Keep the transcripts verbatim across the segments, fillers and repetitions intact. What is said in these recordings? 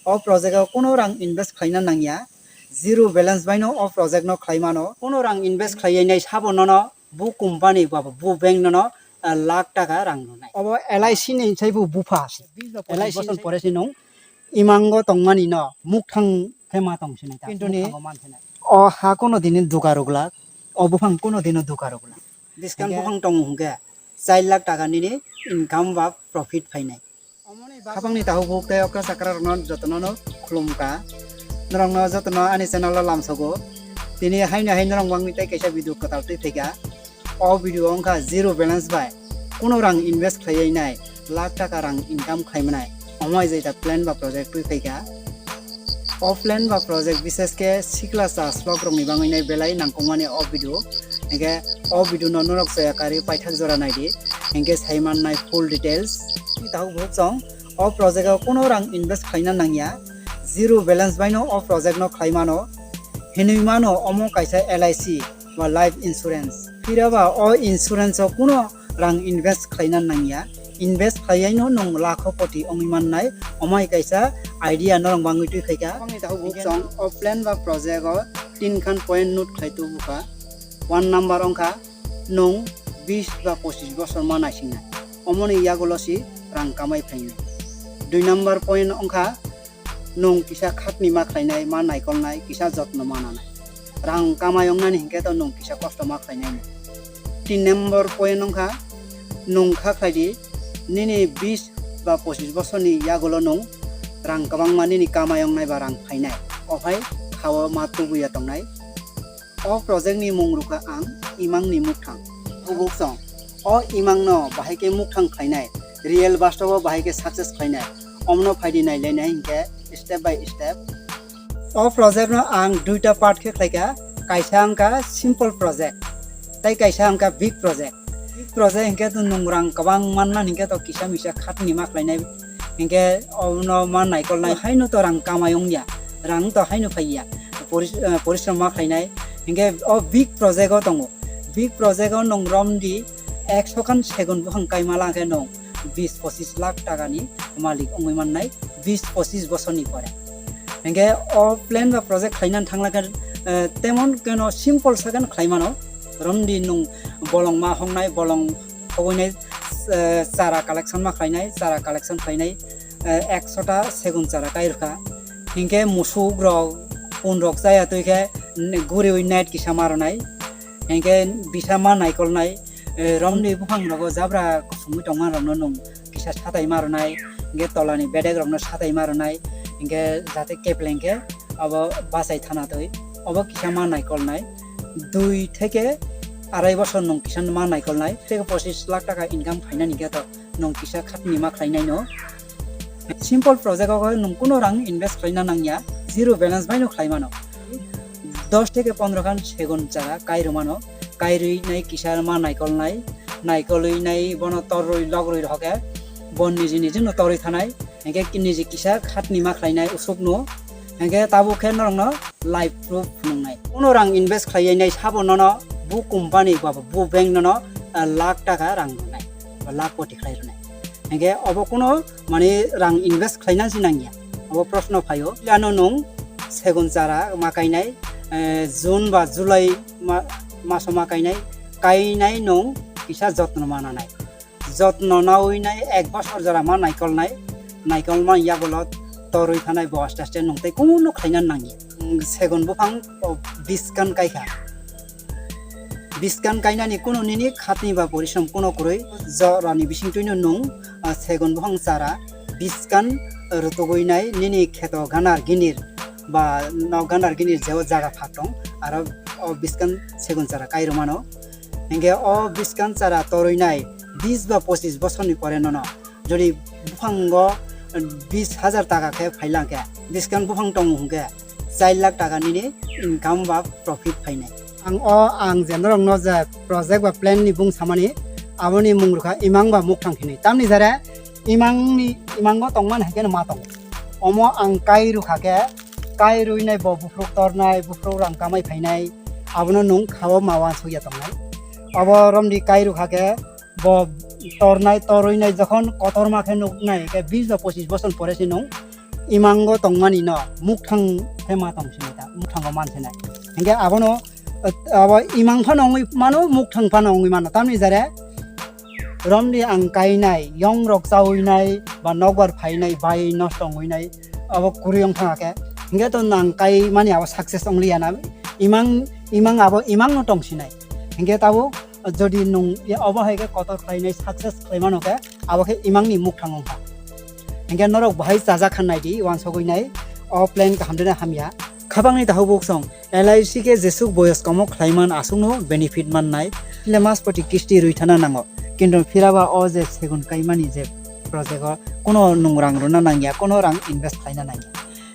O project o kuno rang invest khlaina nangya, zero balance baino o project no khlai mano. Kuno rang invest khlaiya nai sabo nono bu company ba bu bank nono, ah, lakh taka rang rwnai. Obo L I C ni sai bu bupha se. L I C ni pore se nung imango tongmani no mukthang khe ma tong sinai ta. Kintu ni mukthang o man sinai. O ha kuno dini duka rwglak, o buphang kuno dino duka rwglak. Biskan buphang tongo hwnkhe char lakh taka nini income ba profit phainai. Khapangni takhuk bukhuk tei okra chakra rokno jotono no khulumkha. Norokno jotono ani channel o lamsogo. Tini haino hai norok mangwi tei kaisa video kwtal twi phaikha. O video wngkha zero balance bai kuno rang invest khlaiwi nai lakh taka rang income khlaimanai. Omo hai jaita plan ba project twi phaikha. O plan ba project bishesh khe sikla cha slok rokni bangwi nai belai nangkukmani o video. Hinkhe o video no norok chaya karwi paithak jora naidi. Hinkhe sai mannai full details. Takhuk bukhuk chwng o project o kuno rang invest khlaina nangya, zero balance baino o project no khlai mano, hinwi mano omo kaisa L I C ba life insurance. Phiraba o insurance o kuno rang invest khlaina nangya, invest khlaiyaino nwng lakho koti wngwi mannai, omo hai kaisa idea norok bangwi twi khaikha. Aboni takhuk bukhuk chwng o plan ba project o tin khan point note khlai tubukha. One number wngkha nwng bis ba pochis bosor ma naisingnai, omoni yagulo si rang kamai phainai. Dui number point wngkha nwng kisa khatni ma khlainai, ma naikolnai, kisa jotno ma nanai. Rang kamai wngnani hinkhe to nwng kisa kosto ma khlainai. Tin number point wngkha nwng kha khlaidi nini bis ba pochis bosorni yagulo nwng rang kwbangma nini kamai wngnai ba rang phainai, ophai khao ma tubuya tongnai. O project ni mung rwkha ang imang ni mukthang. Bukhuk chwng o imang no bahai khe mukthang khlainai, real bastobo bahai khe success khlainai, omno phaidi nailainai hinkhe step by step. O project no ang duita part khe khlaikha, kaisa wngkha simple project, tei kaisa wngkha big project. Big project hinkhe to nwng rang kwbang manna hinkhe to kisa misa khatni ma khlainai, hinkhe obono ma naikolnai haino to rang kamai wngya, rang to haino phaiya, poris-, eh, porishrom ma khlainai, hinkhe o big project o tongo. Big project o nwng romdi ekso khan segun buphang kaima la khe nwng bis pochis lakh taka ni malik wngwi mannai bis pochis bosorni pore. Hinkhe o plan ba project khlaina thangla khe, eh, temon keno simple sa khe khlai mano. Romdi nwng bolong ma hongnai, bolong hogwinai, eh, chara collection ma khlainai, chara collection khlainai, eh, ekso ta segun chara kai rwkha. Hinkhe musuk rok, pun rok chaya twi khe n-, guriwi net kisa ma rwnai. Hinkhe bisa ma naikolnai, eh, romni buphang rogo jabra kusungwi tongma rokno nwng kisa satai ma rwnai, hinkhe tolani bedek rokno satai ma rwnai, hinkhe jate kepleng khe abo bachai thana twi, obo kisa ma naikolnai. Dui theke arai bosor nwng kisa ma naikolnai, theke pochis lakh taka income phainani khe to nwng kisa khatni ma khlainai no. Simple project o nwng kuno rang invest khlaina nangya, zero balance bai no khlai mano. Dos theke pondro khan segun chara kai rw mano, kai rwi nai kisa ma naikol nai, naikol wi nai bono tor rwi lok rwi rw hoke, bo niji niji no torwi thanai, hinkhe niji kisa khatni ma khlainai usuk no, hinkhe tabuk khe norok no life proof phunuknai. Kuno rang invest khlaiya nai sabo nono bu company ba bu bank nono, ah, lakh taka rang rwnai, ba lakh koti khlai rwnai. Hinkhe obo kuno mani rang invest khlaina si nangya. Obo proshno phaio. Ano nwng segun chara ma kainai, eh, June ba July ma-, maso ma kainai, kainai nwng kisa jotno ma nanai. Jotno nawi nai ek bosor jora ma naikol nai, naikol man yagulo torwi thanai bo aste aste nwng tei kuno khlaina nangya. Nwng segun buphang o biskan kaikha. Biskan kainani kuno nini khatni ba porishrom kuno kwrwi, jorani bisingtwino nwng, ah, segun buphang chara biskan rwtugwi nai nini kheto ganar ginir ba nok ganar ginir jeo jaga phak tong, aro o biskan segun chara kai rwmano. Hinkhe o biskan chara torwi nai bis ba pochis bosorni pore nono jodi buphango bis hajar taka khe phailangkhe, biskan buphang tongo hwnkhe char lakh taka nini income ba profit phainai. Ang o, ang je norokno je project ba plan ni bung samani, aboni mung rwkha imang ba mukthang hinwi. Tamni jare imangni, imango tongmani hai kheno ma tongo. Omo ang kai rwkha khe, kai rwinai bo buphuruk tornai, buphuruk rang kamai phainai, abono nwng khao ma uansukya tongnai. Abo romdi kai rwkha khe, bo tornai, torwi nai jokhon kotorma khe nuknai, khe bis ba pochis bosor pore se nwng imango tongmani no mukthang khe ma tong sinai ta, mukthango man sinai. Hinkhe abono, eh, abo imang phano wngwi mano, mukthang phano wngwi mano. Tamni jare romdi ang kainai, yong rok chawi nai, ba nokbar phainai, bai nosto wngwi nai, abo kwrwi wng thang khe. Hinkhe to nang kai mani abo success wng liya na, imang, imang abo imang no tong sinai. Hinkhe tabuk jodi nung ye obo hai khe kotor khlainai success khlai mano khe, abo khe imangni mukthang wngkha. Hinkhe norok bahai chajak kha naidi, uansugwi nai, o plan kaham de na hamya. Khabangni takhuk buksong, L I C khe jesuk boyos komo khlaiman aswkno benefit mannai, le mas poti kisti rwi thana nango. Kintu phiraba o je segun kaimani je project o kuno nung rang rwna nangya, kuno rang invest khlaina nangya.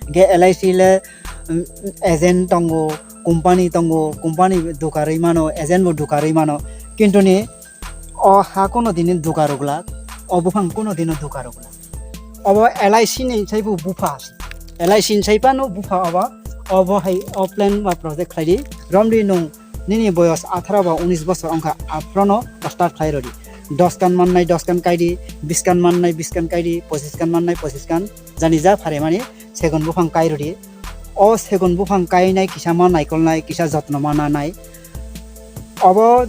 Hinkhe L I C le, um, agent tongo, company tongo, company dukarwi mano, agent bo dukarwi mano. Kintu ni o ha kuno dini duka rwglak, o buphang kuno dino duka rwglak. Obo L I C ni saibo bupha. L I C ni sai phano bupha obo. Obo hai o plan ba project khlai di. Romdi nung nini boyos atharo ba unis bosor wngkha, aphrono start khlai rwdi. Dos kan mannai dos kan kaidi, bis kan mannai bis kan kaidi, pochis kan mannai pochis kan. Jani ja phare mani segun buphang kai rwdi. O segun buphang kainai kisa ma naikolnai, kisa jotno ma nanai. Obo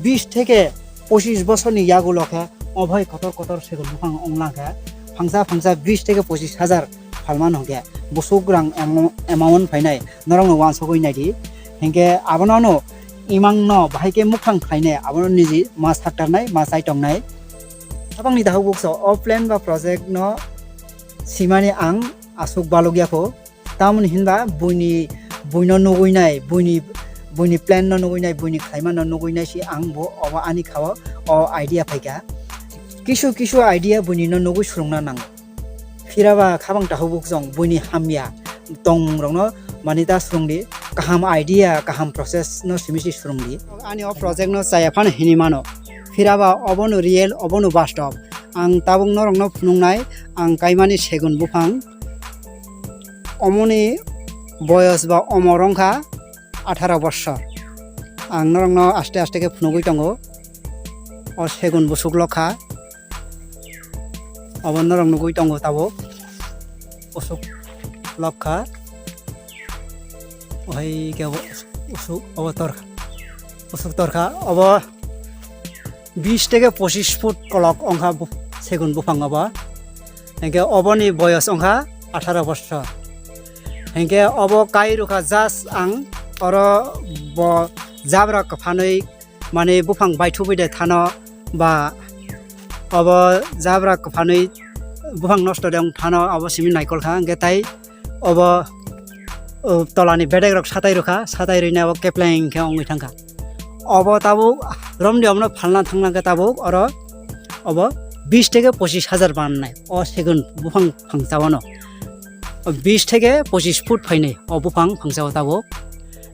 bis theke pochis bosorni yagulo khe obo hai kotor kotor segun buphang wnglang khe phangsa phangsa bis theke pochis hajar phalmano hwnkhe busuk rang amo-, amount phainai norokno uansugwi naidi. Hinkhe abono ano imangno bahai khe mukhang khlainai, abono niji ma saktarnai, ma chaitongnai. Abangni dahuk bukso o plan ba project no simani ang aswk balukya kho. Tamoni hinba buini, buino nugui nai, buini, buini plan no nugui nai, buini khlaima no nugui nai si ang bo obo ani khao o idea phaikha. Kisu kisu idea buini no nugui swrwngna nango. Phiraba khabang tahubuk jong buini hamya tongmung rokno mani ta swrwngdi, kaham idea, kaham process no simi si swrwngdi. Ani o project no chaya phano hinwi mano. Phiraba obono real, obono bastob. Ang tabuk norokno phunuknai, ang kaimani segun buphang. Omoni boyos ba omor wngkha atharo bossor. Ang norokno aste aste khe phunugwi tongo. O segun busuk lokha. Obo norok nugwi tongo tabuk. Busuk lokha. Ohai khe obo usuk, obo torkha. Usuk torkha. Obo bis theke pochis foot kolok wngkha bu-, segun buphang obo. Hinkhe oboni boyos wngkha atharo bossor. Hinkhe obo kai rwkha just ang oro bo jabra kwphanwi mane buphang baithubwi de thano ba obo jabra kwphanwi buphang nosto de wng thano obo simi naikol kha. Hinkhe tai obo, o, tolani bedek rok satai rwkha, satai rwina obo kepleng khe wngwi thangkha. Obo tabuk romdi omono phalna thangna khe tabuk oro obo bis theke pochis hajar mannai o segun buphang phangsa o no. O bis theke pochis foot phainai o buphang phangsa o tabuk.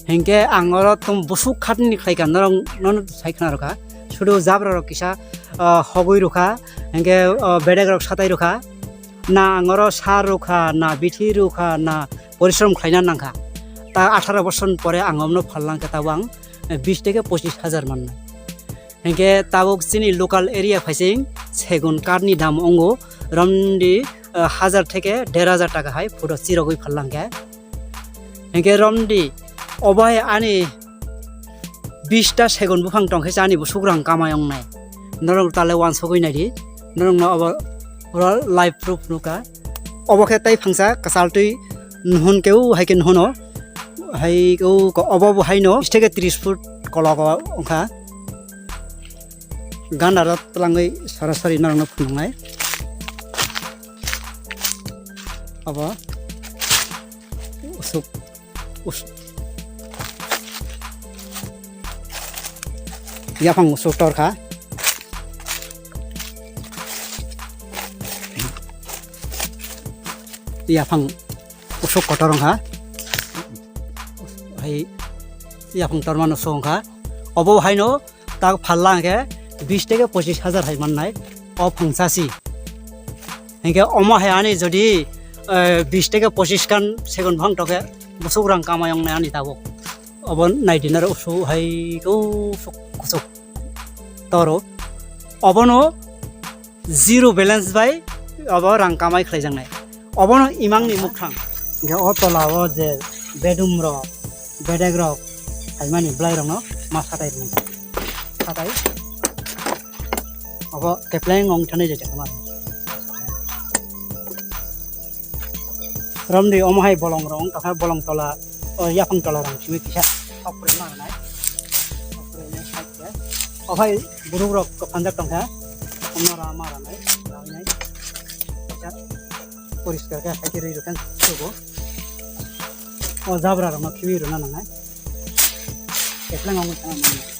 Hinkhe ang oro tong busuk khatini khlaikha norok nono sai khna rwkha. Sudu jabra rok kisa, o, hogwi rwkha. Hinkhe, o, bedek rok satai rwkha. Na ang oro sar rwkha, na bithi rwkha, na porishrom khlaina nangkha. Ta atharo bosor pore ang omno phallang khe tabuk ang, eh, bis theke pochis hajar mannai. Hinkhe tabuk chini local area phaising segun kathni dam ongo romdi, eh, hajar theke der hajar taka hai phuto chirogwi phallang khe. Hinkhe romdi obo hai ani bis ta segun buphang tongkhe ani busuk rang kamai ongnai. Norok tale uansugwi naidi. Norokno obo pura live proof nukha. Obo khe tai phangsa kwchal twi nuhun keu hai khe nuhuno. Hai keu ko-, obo bo haino bis theke tris foot kologo wngkha. Ganda rok twlangwi sorasori norokno phunuknai. Obo usuk, us-, yaphang usuk torkha. Yaphang usuk kotor wngkha. Hai yaphang tormano usuk wngkha. Obo haino tak phallang khe bis theke pochis hajar hai mannai o phangsa si. Hinkhe omo hai ani jodi, eh, bis theke pochis khan segun buphang tokhe busuk rang kamai ongnai ani tabuk. Obo naidi naro usu hai keu suk kusuk toro. Obono zero balance bai obo rang kamai khlaijaknai. Obono imangni mukhang. Hingke o tola o je bedum rok, bedek rok, phaimani bwlai rokno ma satai rwnai. Satai. Obo kepleng ong thani je jakma. Romdi omo hai bolong rong, kakha bolong tola, o yaphang tola rong simi kisa. Okre ma nai. Okre nai side ke. O hai buruk rok ko panjak tong kha. Omo ra ma ra nai. Ra nai. Kisa. Poriskar khe hai khe rwi rwkha sugo. O jabra rokno khibi rwna nangnai. Kepleng ongwi thangma nangnai.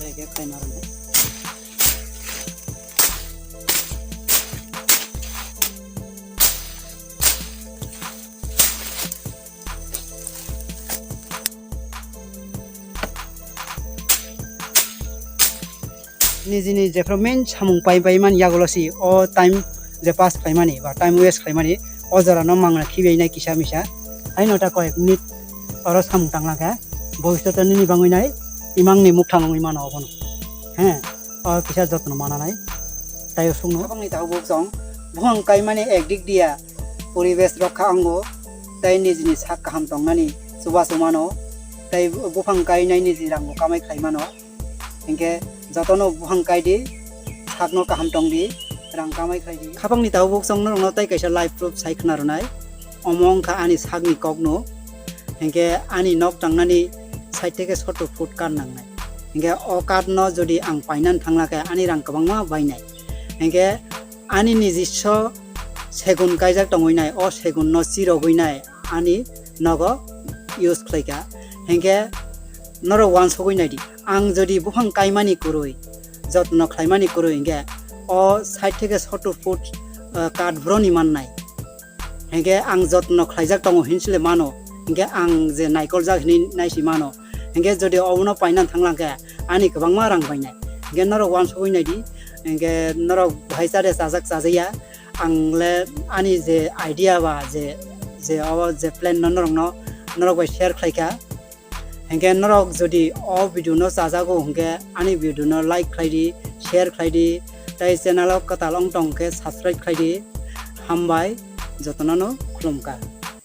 Bai khe khaina rwnai. Nijini jephru main samung pai pai mani yagulo si o time je pass khlaimani ba time waste khlaimani o jora no mangna khibiai nai kisa misa. Haino ta koyek minute oro samung tangla khe bhobishoto nini bangwi nai imang ni mukthang wngwi mano obono. He, o kisa jotno mana nai. Tai o sungno. Abangni tabuk chwng buphang kaimani ekdik dia poribesh rokha ango, tei nijini sak kaham tongnani chubachu mano, tei buphang kainai niji rangbo kamai khlai mano. Hinkhe jotono buphang kaidi, sakno kaham tongdi, rang kamai khlaidi. Khapangni tabuk chwng norokno tei kaisa live proof sai khna rwnai. Omo wngkha ani sakni kokno. Hinkhe ani nok tangnani sait theke sottor foot kath nangnai. Hinkhe o kathno jodi ang painani thangla khe ani rang kwbangma bainai. Hinkhe ani nijisso segun kaijak tongwi nai, o segunno chirogwi nai ani nogo use khlai kha. Hinkhe norok uansugwi naidi, ang jodi buphang kaimani kwrwi, jotno khlaimani kwrwi hinkhe o sait theke sottor foot, ah, kath broni mannai. Hinkhe ang jotno khlaijak tongo hinsile mano, hinkhe ang je naikoljak hinwi naisi mano. Hinkhe jodi obono paina thanglang khe ani kwbangma rang bainai. Hinkhe norok uansugwi naidi, hinkhe norok bahai chade chajak chajaya, ang le ani je idea ba je, je obo je plan no norokno, norok bai share khlai kha. Hinkhe norok jodi o video no chajago hinkhe ani video no like khlai di, share khlai di, tei channel o kwtal wng tong khe subscribe khlai di. Hambai, jotono no khulumkha.